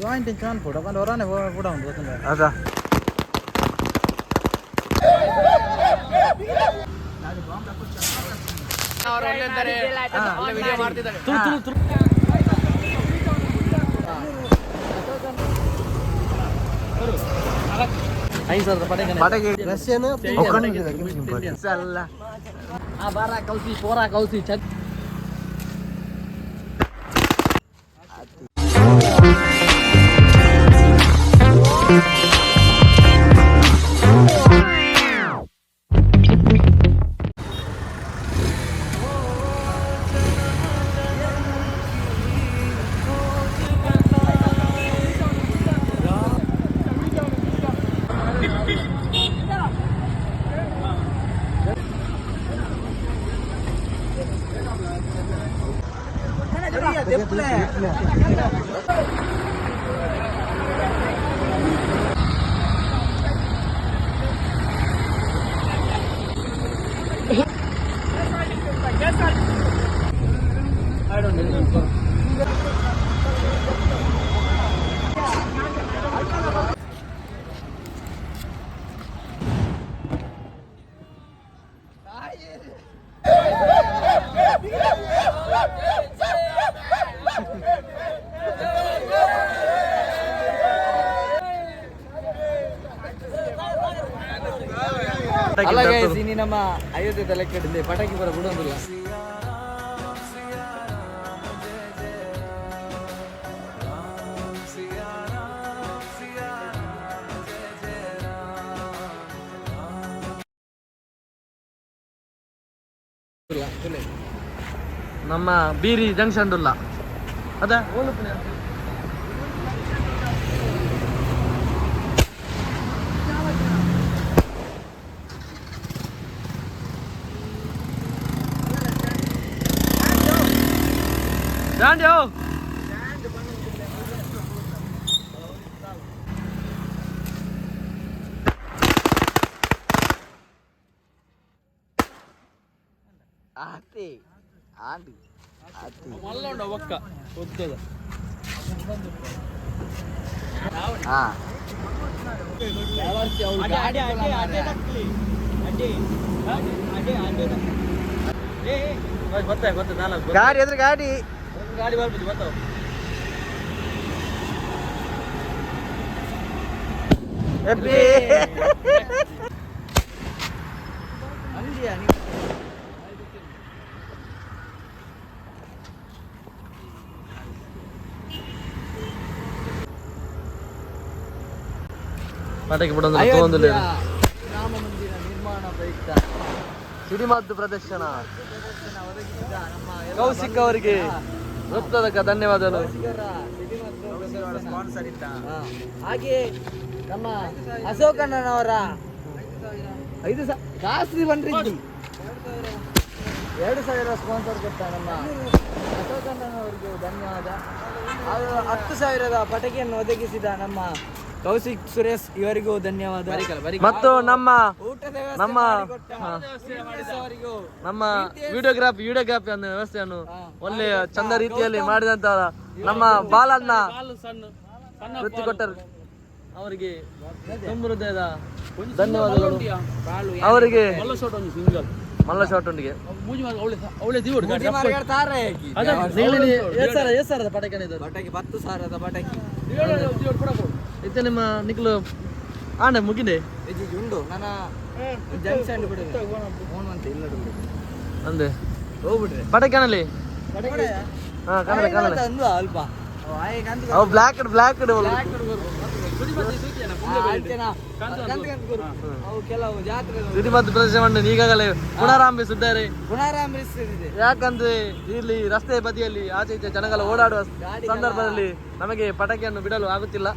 Joint ಇಂಚ ಅನ್ಪೋಡು ಅಪಂಡ ಹೊರನೆ ಪುಡ ಉಂಡು ಗೊತ್ತುಂಡ. ಅದ ಪಟಾಕಿ. ರಷ್ಯನ್. ಅಲ್ಲ. ಆ ಬಾರ ಕೌಸಿ ಪೋರಾ ಕೌಸಿ ಚಟ್. ಅಲ್ಲ guys, ಇನಿ ನಮ್ಮ ಅಯೋಧ್ಯೆ ತಲೆಕೆಟ್ಟಿದೆ ಪಟಾಕಿ ಬರ ಬಿಡೋದಿಲ್ಲ. ನಮ್ಮ ಬೀರಿ ಜಂಕ್ಷನ್ ಉಲ್ಲ ಅದ. ದಾಂಡ್ಯೋ. ಆತೆ ಆಂಡಿ ಆತೆ. ಹಾ ಗಾಡಿ ಎದುರು ಗಾಡಿ. ಗಾಡಿ ಬರ್ಬೋದು ಗೊತ್ತಾವ. ಎಬ್ಬಿ. ಪಟಾಕಿ ಬಿಡೋದಿಲ್ಲ ತಗೊಂದಿಲ್ಲ. ರಾಮ ಮಂದಿರ ನಿರ್ಮಾಣ ಪ್ರಯುಕ್ತ ಸಿಡಿಮದ್ದು ಪ್ರದರ್ಶನ. ಪ್ರದರ್ಶನ ಒದಗಿಸಿದ ನಮ್ಮ ಎಲ್ಲ ಕೌಶಿಕ್ ಅವರಿಗೆ ಹೃತ್ಪೂರ್ವಕ ಧನ್ಯವಾದಗಳು. ಕೌಶಿಕರ ಸಿಡಿಮದ್ದು ಪ್ರದರ್ಶನ. ಹಾ. ಹಾಗೆ ನಮ್ಮ ಅಶೋಕಣ್ಣನವರ 5 ಕಾಸ್ಲಿ ಬಂದ್ರಿ 2000 ಸ್ಪಾನ್ಸರ್ ಕೊಟ್ಟ ನಮ್ಮ ಅಶೋಕಣ್ಣನವರಿಗೂ ಧನ್ಯವಾದ. ಹಾಗೂ 10,000ದ ಪಟಾಕಿಯನ್ನು ಒದಗಿಸಿದ ನಮ್ಮ ಕೌಶಿಕ್ ಸುರೇಶ್ ಇವರಿಗೂ ಧನ್ಯವಾದ. ಮತ್ತು ನಮ್ಮ ಊಟದ ವ್ಯವಸ್ಥೆ ನಮ್ಮ ಮಾಡಿಕೊಟ್ಟ ಸುರೇಶ್ ಅವರಿಗೂ, ನಮ್ಮ ವಿಡಿಯೋಗ್ರಾಫಿ ಅನ್ನೋ ವ್ಯವಸ್ಥೆಯನ್ನು ಒಳ್ಳೆಯ ಚಂದ ರೀತಿಯಲ್ಲಿ ಮಾಡಿದಂತ ನಮ್ಮ ಬಾಲಣ್ಣ ವೃತ್ತಿ ಕೊಟ್ಟರು ಅವರಿಗೆ ತುಂಬ ಹೃದಯದ ಧನ್ಯವಾದಗಳು. ಅವರಿಗೆ ಮಲ್ಲ ಶಾಟ್ ಉಂಡಿಗೆ. ಮೂಜಿ ಮಾರ್ಗಡ್ ತಾರೆ ಹಾಕಿ. ಪಟಾಕಿ. ಪಟಾಕಿ 10,000ದ ಪಟಾಕಿ. ಇತ್ತೆ ನಿಮ್ಮ ನಿಕ್ಲು ಆಂಡ ಮುಗಿದೆ. ಇಜ್ಜಿ ಉಂಡು ನನ್ನ ಜಂಕ್ಷನ್ ಬಿಡು ಫೋನ್ ಅಂತ ಇಲ್ಲ. ಅಂದೆ. ಹೋಗ್ಬಿಟ್ರೆ. ಪಟಾಕಿ ಕಾಣಲಿ. ಹಾ, ಕಾಣಲೆ ಕಾಣಲೆ. ಅಂದು ಅಲ್ಪ ಅವು ಬ್ಲಾಕ್ ಬ್ಲಾಕ್. ಅವು ಕೆಲವು ಜಾತ್ರೆ. ಸಿರಿಮದ್ದು ಪ್ರದೇಶವನ್ನು ಈಗಾಗಲೇ ಪುನರಾರಂಭಿಸಿದ್ದಾರೆ. ಪುನರಾರಂಭಿಸಿದೆ. ಯಾಕಂದ್ರೆ ಇಲ್ಲಿ ರಸ್ತೆ ಬದಿಯಲ್ಲಿ ಆಚೆ ಈಚೆ ಜನಗಳ ಓಡಾಡುವ ಸಂದರ್ಭದಲ್ಲಿ ನಮಗೆ ಪಟಾಕಿಯನ್ನು ಬಿಡಲು ಆಗುತ್ತಿಲ್ಲ.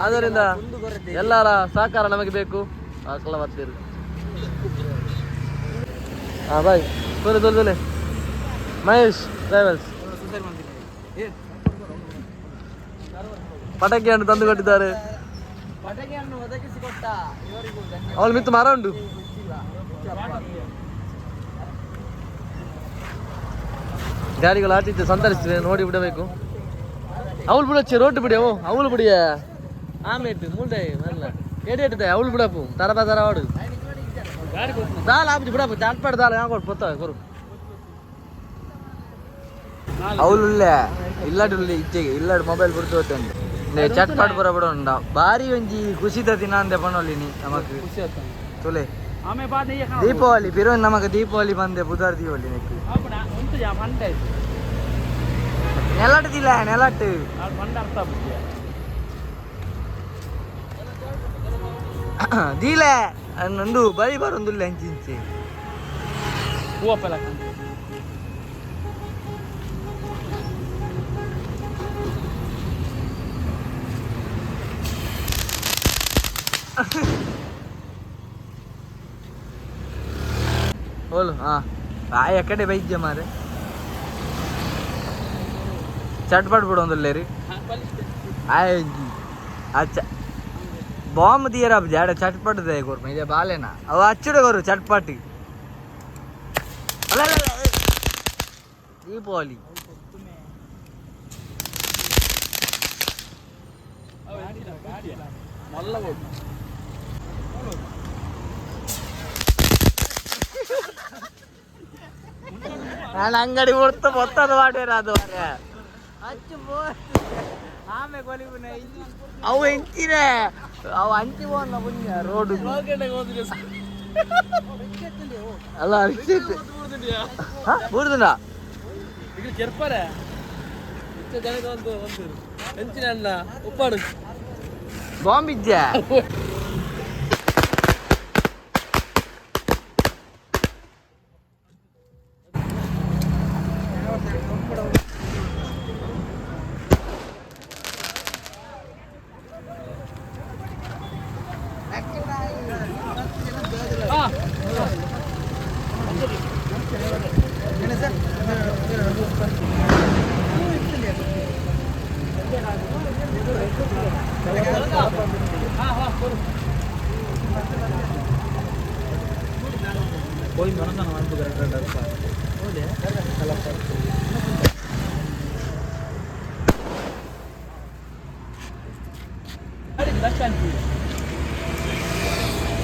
ಆದ್ದರಿಂದ ಮುಂದುವರೆದಿದೆ. ಎಲ್ಲರ ಸಹಕಾರ ನಮಗೆ ಬೇಕು. ಆಕಲ ಬರ್ತೀರಿ. ಹಾ ಬಾಯ್ ತೋಲೆ ತೋಲೆ ತೋಲೆ. ಮಹೇಶ್ ಟ್ರಾವೆಲ್ಸ್ ಪಟಾಕಿಯನ್ನು ತಂದು ಕೊಟ್ಟಿದ್ದಾರೆ. ಪಟಾಕಿಯನ್ನು ಒದಗಿಸಿಕೊಟ್ಟ ಇವರಿಗೂ ಧನ್ಯವಾದ. ಅವಳು ಮಿತ್ತು ಮರ ಉಂಟು. ಗಾಡಿಗಳು ಆಚೆ ಈಚೆ ಸಂತರಿಸ್ತಿದೆ, ನೋಡಿ ಬಿಡಬೇಕು. ಅವಳು ಬಿಡಚ್ಚೆ ರೋಡ್ ಬಿಡಿ ಅವು ಅವಳು ಬಿಡಿಯ ಆಮೇಲೆ ಮೂಲ್ದೆ ಮಲ್ಲ ಎಡೆ ಅವಳು ಬಿಡಪ್ಪು ತರಬ ತರ ಆಡು ದಾಲ್ ಆಪುಜಿ ಬಿಡಪ್ಪು ಚಾಟ್ಪಾಡು ದಾಲ್ ಯಾಕೆ ಕೊಟ್ಟು ಪೊತ್ತ ಕೊರು. ಅವಳುಳ್ಳೆ ಇಲ್ಲಾಡು ಇಚ್ಛೆಗೆ ಇಲ್ಲಾಡು ಮೊಬೈಲ್ ಬಿಡ್ತು ಹೋಗ್ತಂದೆ ಚಟ್ಪಾಟ್ ಬರ ಬಿಡ ಉಂಡ ಬಾರಿ ಒಂಜಿ ಖುಷಿದ ದಿನ ಅಂದೆ ಪನೊಲಿನಿ ನಮಕ್ ತುಲೆ ದೀಪಾವಳಿ ಪಿರೋ ನಮಕ್ ದೀಪಾವಳಿ ಬಂದೆ ಬುಧಾರ್ ದೀಪಾವಳಿ ನೆಕ್ ನೆಲಟ್ಟದಿಲ್ಲ ನೆಲಟ್ಟು ದೀಲೆ ನಂದು ಬರಿ ಬರೊಂದುಲ್ಲ ಅಂಚಿಂಚಿ. ಹೋಲು ಹಾ ಆ ಎಕಡೆ ಬೈದ್ಯ ಮಾರೆ ಚಟ್ಪಟ್ ಬಿಡು ಒಂದುಲ್ಲೇರಿ ಆಯ್ ಅಚ್ಚ ಬಾಂಬ್ తీయరా ಜಾಡ ಚಟ್ಪಟ್ they ಕೊರ್ಪ ಇದೆ ಬಾಲೆನಾ ಅವು ಅಚ್ಚುಡೆ ಕೊರು ಚಟ್ಪಟ್. ಅಲ್ಲ ಅಲ್ಲ, ಅಲ್ಲ, ಏ. ದೀಪಾವಳಿ ನಾನು ಅಂಗಡಿ ಹೊರ್ತು ಮೊತ್ತದ ಮಾಡ್ಯಾರ ಅದು ಮಾರ್ರೆ. ಅವು ಎಂಚಿನೆ ಅವು ಅಂಚಿ ಪೋನ ಪುಣ್ಯ ರೋಡ್ ಅಲ್ಲ ಬೂರ್ದುಂಡ. ಈಗ ಕೆರ್ಪರೆ ಇచ్చ ಜನದ ಒಂದು ಒಂದು ಹೆಂಚಿನ ಅಣ್ಣ ಉಪ್ಪಾಡು. ಬಾಂಬ್ ಇಜ್ಜೆ.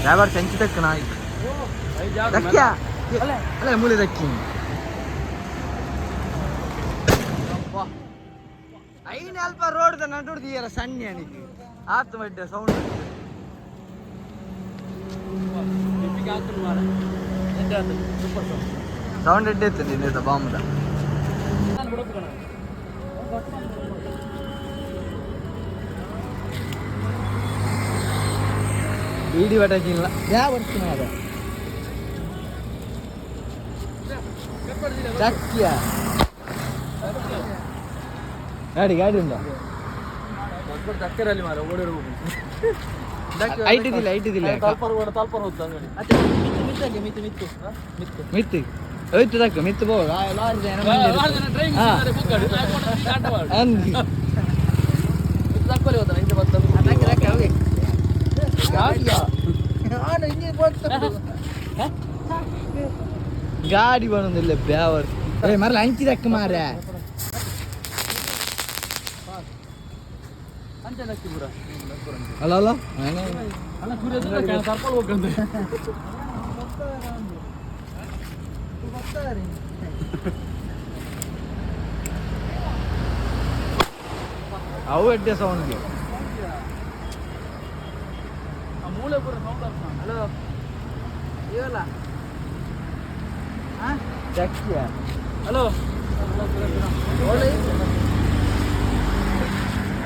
ಡ್ರೈವರ್ ಚಂಚಿ ತಕ್ಕ ನಾಯಿ ದಕ್ಕಿಯ ಅಲ್ಲ ಮೂಲೆ ದಕ್ಕಿ ಐನ ಅಲ್ಪ ರೋಡ್ ನಡುಡ್ದಿಯಲ್ಲ ಸಣ್ಣ ಅನಿಗೆ ಆತು ಮಡ್ಡ ಸೌಂಡ್. ಸೌಂಡ್ ಎಡ್ಡೆ ಇತ್ತು ನಿನ್ನೆ ಬಾಂಬುದ. ಬೀಡಿ ಪಟಾಕಿ ಇಲ್ಲ ಯಾವ ಬರ್ತೀನಿ ಅದ ಚಕ್ಕಿಯ ಗಾಡಿ ಗಾಡಿ ಉಂಟಾ? ದಕ್ಕರಲ್ಲಿ ಮಾರ ಓಡಿರು. ಐಟ್ ಇದಿಲ್ಲ ಐಟ್ ಇದಿಲ್ಲ. ತಲ್ಪರ್ ಓಡ ತಲ್ಪರ್ ಹೋಗ್ತು ಅಂಗಡಿ ಮಿತ್ತು ಮಿತ್ತು ಮಿತ್ತು ಮಿತ್ತು ಹೋಯ್ತು ತಕ್ಕ ಮಿತ್ತು ಬೋಗ ಲಾರಿ ಹಾ. ಅಂದ್. ಗಾಡಿ ಬರೋದಿಲ್ಲ ಬ್ಯಾವರ್ ಏ ಮರಲ ಹಂಚಿದಕ್ಕ ಮಾರ. ಅಲ್ಲ ಅಲ್ಲ. ಅವು ಎಡ್ಡೆ ಸೌಂಡ್ಗೆ. ಹಲೋ ಇವಲ್ಲ ಚಕ್ಕಿಯ. ಹಲೋ.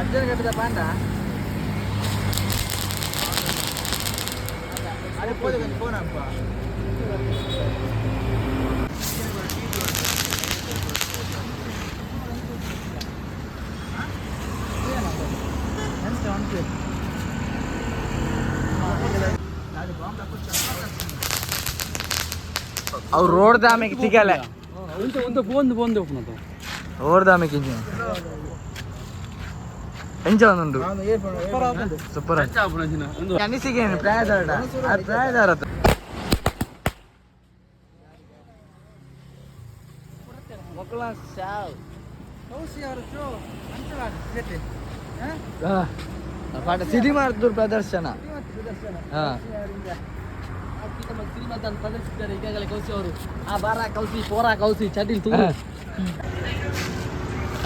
ಅಜ್ಜನ ಕಟ್ಟಿದ ಪಾಂಡ ಅದೇ ಫೋನ್ ಅಪ್ಪ. ಅವ್ರು ರೋಡ್ ದಾಮೆಗೆ ತಿಗಲೆ. ಒಂದು ಒಂದು ಒಂದು ಉಪ್ಪುನದು. ರೋಡ್ ದಾಮೆಗೆ ಇಂಜಿನ್ ಎಂಚ ಒಂದುಂಡು ಸೂಪರ್ ಅನಿಸಿಕೆ ಪ್ರಾಯದಾರ ಪ್ರಾಯದಾರ. ಮೊಕ್ಕಳ ಸಾವ್. ಸಿನಿಮಾರ್ದು ಪ್ರದರ್ಶನ. ಪ್ರದರ್ಶಿಸಿದ್ದಾರೆ ಈಗಾಗಲೇ ಕೌಸಿ ಅವರು. ಆ ಬಾರ ಕೌಸಿ ಪೋರಾ ಕೌಸಿ ಚಟಿಲ್ ತೂರು.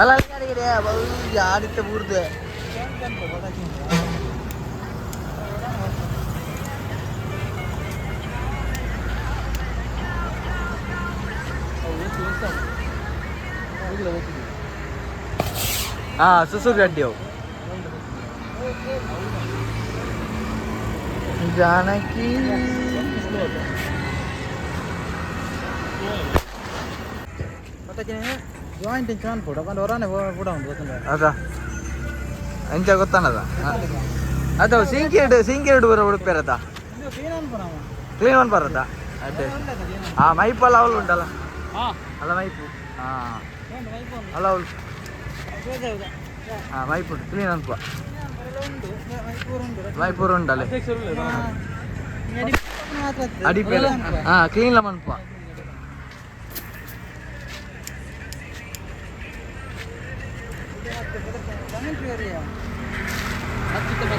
ಅಲ್ಲ ಆದಿತ್ಯ ಬೂರ್ದೆ. ಹಾ ಸುಸುರು ಗಡ್ಡಿ ಅವು. ಜಾನಕಿ ಅದ ಅಂಚ ಗೊತ್ತಾನದ ಅದು ಸಿಂಕೇಡ್ ಸಿಂಕೇಡ್ ಬರೋ ಉಡುಪೇರದ ಕ್ಲೀನ್ ಒನ್ ಬರತ್ತ ಅದೇ. ಆ ಮೈಪಲ್ಲ ಅವಳು ಉಂಟಲ್ಲ ಅಲ್ಲ ಮೈಪು. ಹಾ ಅಲ್ಲ ಅವಳು. ಹಾ ಮೈಪು ಕ್ಲೀನ್ ಅನ್ಪ ಮೈಪೂರು ಉಂಟಲ್ಲ ಅಡಿಪೇಲೆ. ಹಾ ಕ್ಲೀನ್ ಮನ್ಪ.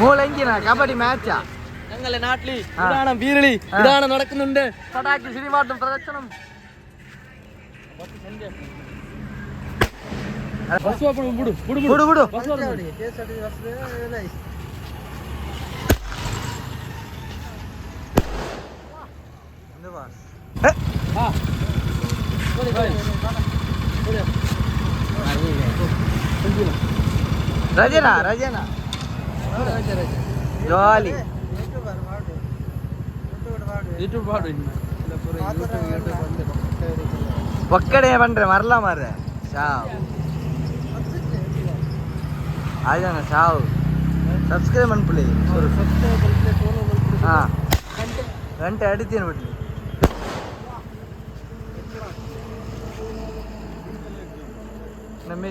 ಮೂಲ ಎಂಕಿನ കബഡി മാച്ചാ. ഞങ്ങളെ നാട്ടില് ഇതാണ് വീരളി ഇതാണ് നടക്കുന്നുണ്ട്. പടാക്കി സിനിമാട്ടും പ്രദർശനം. ബുഡു ബുഡു ബുഡു. ರಜನಾ ರಜನಾ ಜಾಲಿ. ಯೂಟ್ಯೂಬ್ ಪಾಡು. ಒಕ್ಕಡೆ ಬಂದ್ರೆ ಮರಲ ಮಾರ್ರೆ ಸಾವು ಆಜನ ಸಾವು. ಸಬ್ಸ್ಕ್ರೈಬ್ ಅನ್ಪುಲಿ. ಹಾ ಗಂಟೆ ಅಡಿತೀನಿ ಬಿಡ್ಲಿ. ನಮ್ಮ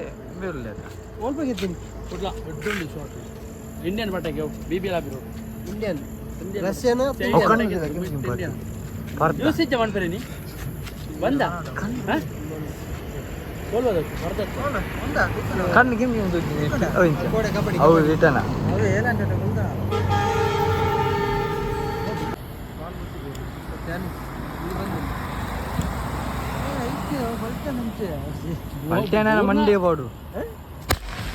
ಕುಡ್ಲ ದೊಡ್ಡ ಶಾರ್ಟ್ ಇಂಡಿಯನ್ ಪಟಾಕಿ ಬಿ ಬಿ ಎಲ್ ಆಪಿರೋ ಇಂಡಿಯನ್. ರಷ್ಯನ್. ಯೂಸ್ ಮನ್ಪೆರೆ ನೀ ಬಂದ ಕಣ್ಣು ಗಿಮ್ ಗಿಮ್ ಅವು ರಿಟರ್ನ್. ಪಲ್ಟೇನ ಮಂಡಿ ಬೋಡು.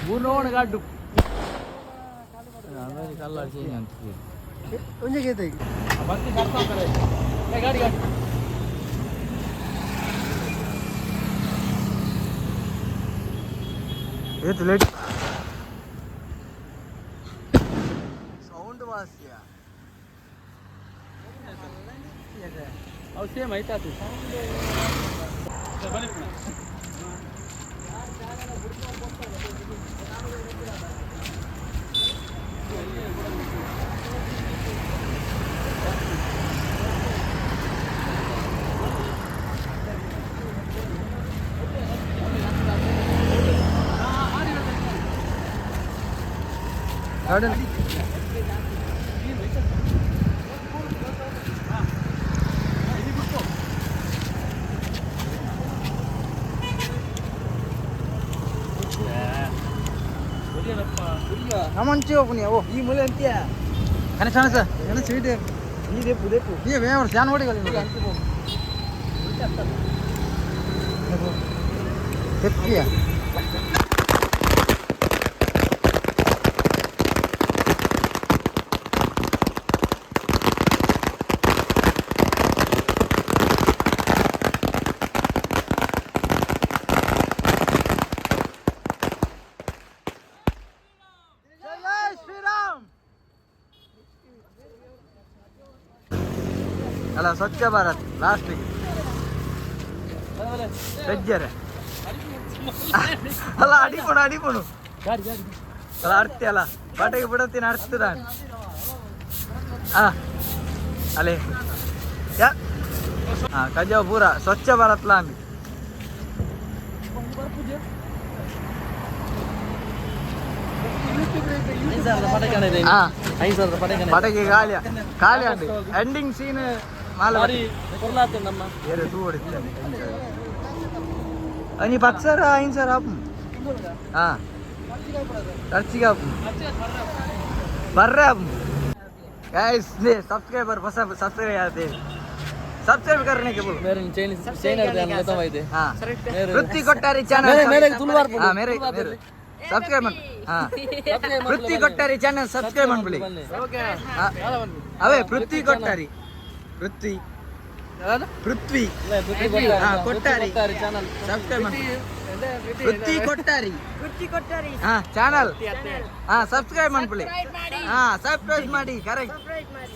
ಮೂರ್ನೋಣ ಗಾಡ್ಡು. ಗಾಡಿ ಗಾಡಿ. ಏತು ಲೇಟ್ ಸೌಂಡ್ ವಾಸಿಯ. ಅವು ಸೇಮ್ ಆಯ್ತಾತು. ಗಾರ್ಡನ್. ಓ ಈ ಮೂಲೆ ಅಂತೀಯ. ಕಣ ಸಣ್ಣ ಸರ್ ಏನ ಸ್ವೀಟ್. ಈ ದೇಪು ದೇಪು. ಈ ಬೇವ ಸ್ಯಾನ್ ನೋಡಿ ತೆಪ್ಪಿಯ. ಜೈ ಶ್ರೀರಾಮ್. ಅಲ್ಲ ಸ್ವಚ್ಛ ಭಾರತ್ ಲಾಸ್ಟಿಗೆ ಬೆಜ್ಜರೆ ಅಲ್ಲ ಅಡಿಪಣು ಅಡಿಪಣು. ಗಾಡಿ ಗಾಡಿ. ಅಲ್ಲ ಅರ್ತಿ ಅಲ್ಲ ಬಟ್ಟೆಗೆ ಬಿಡತ್ತೀನಿ ಅರ್ಥ ನಾನು. ಹಾ ಅಲೆ ಯಾ ಹಾ ಕಜಾವ್ ಪೂರ ಸ್ವಚ್ಛ ಭಾರತ್ ಲಾಂಬಿ. ಹಾ ಪಟಾಕಿ ಖಾಲಿ ಖಾಲಿ ಅಂడి ಎಂಡಿಂಗ್ ಸೀನ್ ಮಾಲ. ಬಾರಿ ಕೊರ್ಲಾತು ನಮ್ಮ. ಏರೆ ತೂ ಹೊಡಿತಾನೆ ಅನಿ 10,000 5,000 ಆಪು. ಹಾ ಖರ್ಚಿಗೆ ಬರ್ರೆ गाइस ने सब्सक्राइबर ಹೊಸ ಸಬ್ಸ್ಕ್ರೈಬ್ ಆते ಸಬ್ಸ್ಕ್ರೈಬ್ करने के बोलो ಮೇರೆ ಚೈನ್ ಚೈನ್ ಅರ್ಧ ಹಾ ಪೃಥ್ವಿ ಕೊಟ್ಟಾರಿ ಚಾನಲ್ ಮೇರೆ ಮೇರೆ ತುಳುವಾರ್ ಹಾ ಮೇರೆ ಮೇರೆ ಸಬ್ಸ್ಕ್ರೈಬ್ ಮಾಡ್ ಹಾ ಪೃಥ್ವಿ ಕೊಟ್ಟಾರಿ ಚಾನಲ್ ಸಬ್ಸ್ಕ್ರೈಬ್ ಮಾಡ್ಬಿಡಿ. ಅವೇ ಪೃಥ್ವಿ ಕೊಟ್ಟಾರಿ ಪೃಥ್ವಿ ಪೃಥ್ವಿ ಹಾ ಕೊಟ್ಟಾರಿ ಚಾನಲ್ ಸಬ್ಸ್ಕ್ರೈಬ್ ಮಾಡಿ ಪೃಥ್ವಿ ಕೊಟ್ಟಾರಿ ಪೃಥ್ವಿ ಕೊಟ್ಟಾರಿ ಹಾ ಚಾನಲ್ ಹಾ ಸಬ್ಸ್ಕ್ರೈಬ್ ಮಾಡ್ಬಿಡಿ. ಹಾ ಸಬ್ಸ್ಕ್ರೈಬ್ ಮಾಡಿ ಕರೆಕ್ಟ್.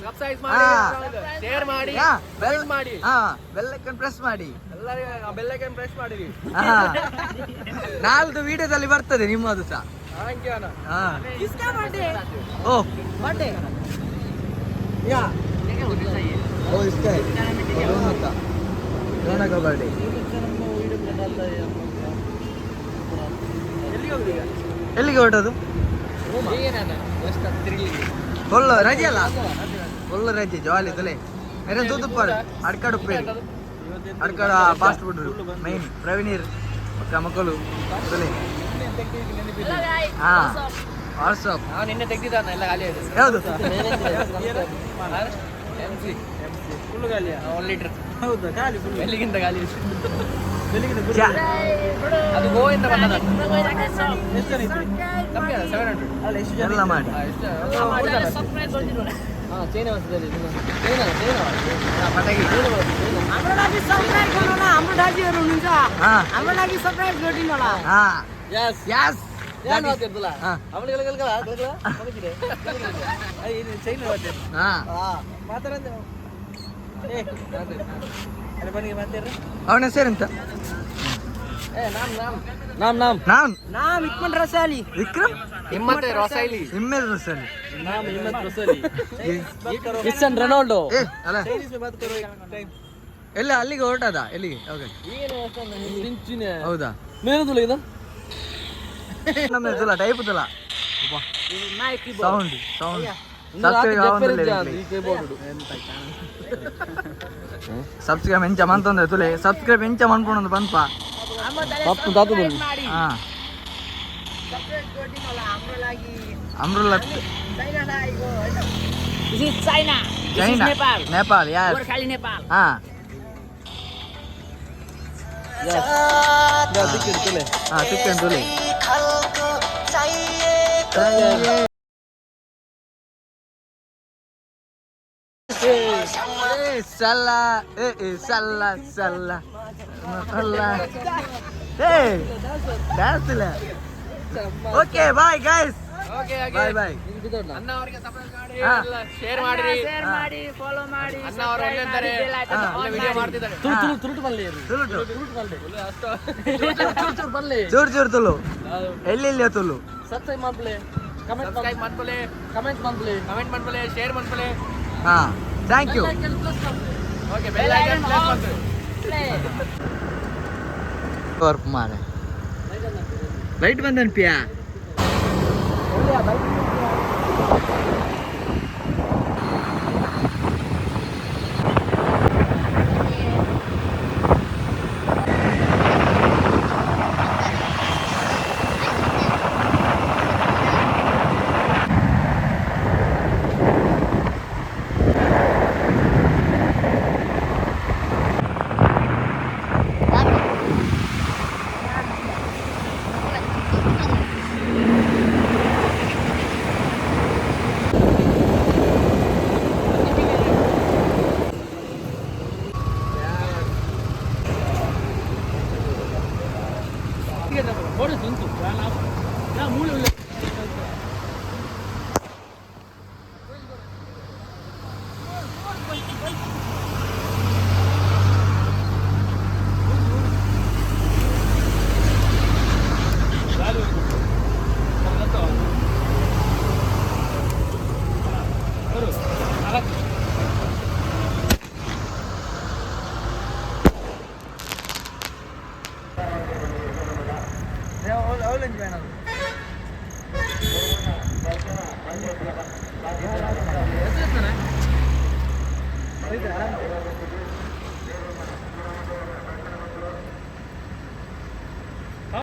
ಸಬ್ಸ್ಕ್ರೈಬ್ ಹಾ ಶೇರ್ ಮಾಡಿ ಹಾ ಬೆಲ್ ಮಾಡಿ ಹಾ ಬೆಲ್ ಐಕಾನ್ ಪ್ರೆಸ್ ಮಾಡಿ. ಎಲ್ಲರಿಗೂ ಬೆಲ್ ಐಕಾನ್ ಪ್ರೆಸ್ ಮಾಡಿರಿ. ಹಾ ನಾಲ್ದು ವಿಡಿಯೋದಲ್ಲಿ ಬರ್ತದೆ ನಿಮ್ಮದು ಸಹ. Thank you ಅಣ್ಣ. ಹಾ ಕಿಸ್ಕಾ ಬರ್ಡೇ ಓ ಬರ್ಡೇ ಯಾ ಓ ಇಸ್ಕಾ ರೋನಾ का ಬರ್ಡೇ. ಎಲ್ಲಿಗೆ ಹೊರಟದು? ಫುಲ್ ರಜೆ ಅಲ್ಲ, ಫುಲ್ ರಜೆ ಜಾಲಿ ತುಲೆ ಮೇರೆ ತೂತುಪ್ಪಾಡು ಅಡ್ಕಾಡು ಉಪ್ಪೇರಿ ಅಡ್ಕಾಡ ಫಾಸ್ಟ್ ಫುಡ್ ಮೈನ್ ಪ್ರವೀಣೀರ್ ಮಕ್ಕ ಮಕ್ಕಳು ತುಲೆ. ಹಾ ವಾಟ್ಸಪ್ ನಾವು ನಿನ್ನೆ ತೆಗ್ದಿದ್ದಾನ ಎಲ್ಲ ಖಾಲಿ ಆಯ್ತು. ಯಾವುದು? ಎಂ ಸಿ ಫುಲ್ ಖಾಲಿ 1 ಲೀಟರ್. ಹೌದಾ? ಖಾಲಿ ಫುಲ್ ಬೆಲ್ಲಿಗಿಂತ ಖಾಲಿ. ಚಾ. ಅದು ಗೋವಿಂದ ಬಂದದ. ಎಷ್ಟು ಜನ ಇದ್ರಿ? ಕಮ್ಮಿ ಅಲ್ಲ 700. ಅಲ್ಲ ಎಷ್ಟು ಜನ? ಎಲ್ಲ ಮಾಡಿ. ಎಷ್ಟು? ಹಾ ಚೈನಾ ಬರ್ತದೆ ಚೈನಾ ಚೈನಾ. ಪಟಾಕಿ. हाम्रो लागि सरप्राइज गर्नु होला, हाम्रो दाजुहरू हुनुहुन्छ। ಹಾ हाम्रो लागि सरप्राइज गरिदिनु होला। ಹಾ ಎಸ್ ಯಸ್ ಏನು ಮಾತಾಡ್ತಲ್ಲ ಹಾ. ಅವನಿಗೆ ಕಲ್ಕಲ ಕಲ್ಕಲ ಮಲಗಿದೆ ಇದು ಚೈನಾ ಮಾತಾಡ ಹಾ ಮಾತಾಡ ಅರೆ ಬನ್ನಿ ಮಾತಾಡ್ರಿ. ಅವನ ಹೆಸರೆಂತ? ಏ ನಾಮ್ ನಾಮ್ ನಾಮ್ ನಾಮ್ ನಾನ್ नाम हिक्मत रसाली. ವಿಕ್ರಮ್ ಹಿಮ್ಮತ್ ರೊಸೈಲಿ. ಹಿಮ್ಮೆಲ್ ರಸಲಿ. ನಾಮ್ ಹಿಮ್ಮತ್ ರೊಸೈಲಿ. Cristiano Ronaldo. ಏ ಅಲ್ಲ ಎಲ್ಲ ಅಲ್ಲಿಗೆ ಹೊರಟದ ಎಲ್ಲಿಗೆ? ಓಕೆ ಹೌದಾ? ಮೇನದುಲ್ಲ ಇದು ನಮ್ಮ ತುಲ ಟೈಪ್ ತುಲ ಸೌಂಡ್ ಸೌಂಡ್ ಸಬ್ಸ್ಕ್ರೈಬ್ ಸಬ್ಸ್ಕ್ರೈಬ್ ಎಂಚ ಮಂತಂದ್ರೆ ತುಲೆ ಸಬ್ಸ್ಕ್ರೈಬ್ ಎಂಚ ಮನ್ಪೊಂದು ಪನ್ಪ. ತಪ್ಪು ತಾತು ಹಾ सरप्राइज गरिदिनु होला हाम्रो लागि. ಅಮ್ರುಲ್ಲ. चाइना दाइको हैन? This is China. This is China Nepal. Nepal ಯಾರ್. गोर्खाली नेपाल. ಹಾ ಹಾ ಚಿಕ್ಕನ್ ತುಲೆ. ಏ ಸಲ್ಲ ಏ ಏ ಸಲ್ಲ ಸಲ್ಲ ಅಲ್ಲ ಏ ಡ್ಯಾನ್ಸ್ ಇಲ್ಲ. Okay bye guys. Okay bye bye. ಅಣ್ಣ ಅವರಿಗೆ ಸಬ್ಸ್ಕ್ರೈಬ್ ಮಾಡಿ ಹಾ. ಎಲ್ಲ ಶೇರ್ ಮಾಡಿರಿ. शेयर ಮಾಡಿ, ಫಾಲೋ ಮಾಡಿ. ಅಣ್ಣ ಅವರು ಒಳ್ಳೆ ಅಂತಾರೆ. ಬೆಲ್ ಐಕಾನ್ ಹಾ. ಒಳ್ಳೆ ವಿಡಿಯೋ ಮಾಡ್ತಿದ್ದಾರೆ. ತುಳು ತುಳುಟು ಬನ್ನಿ ತುಳುಟು ಅಷ್ಟು ಬನ್ನಿ. ಚೂರು ಚೂರು ತುಳು ಎಲ್ಲೆಲ್ಲಿಯ ತುಳು. ಸಬ್ಸ್ಕ್ರೈಬ್ ಮಾಡ್ಲಿ, ಸಬ್ಸ್ಕ್ರೈಬ್ ಮಾಡ್ಕೊಳ್ಳಿ, ಕಮೆಂಟ್ ಮಾಡ್ಲಿ, ಕಮೆಂಟ್ ಮಾಡ್ಕೊಳ್ಳಿ, ಶೇರ್ ಮಾಡ್ಕೊಳ್ಳಿ. ಹಾ thank you. Okay bell icon press ಮಾಡ್ಕೊಳ್ಳಿ. ವರ್ಕ್ ಮಾರೆ ಲೈಟ್ ಬಂದನ್ ಪಿಯಾ.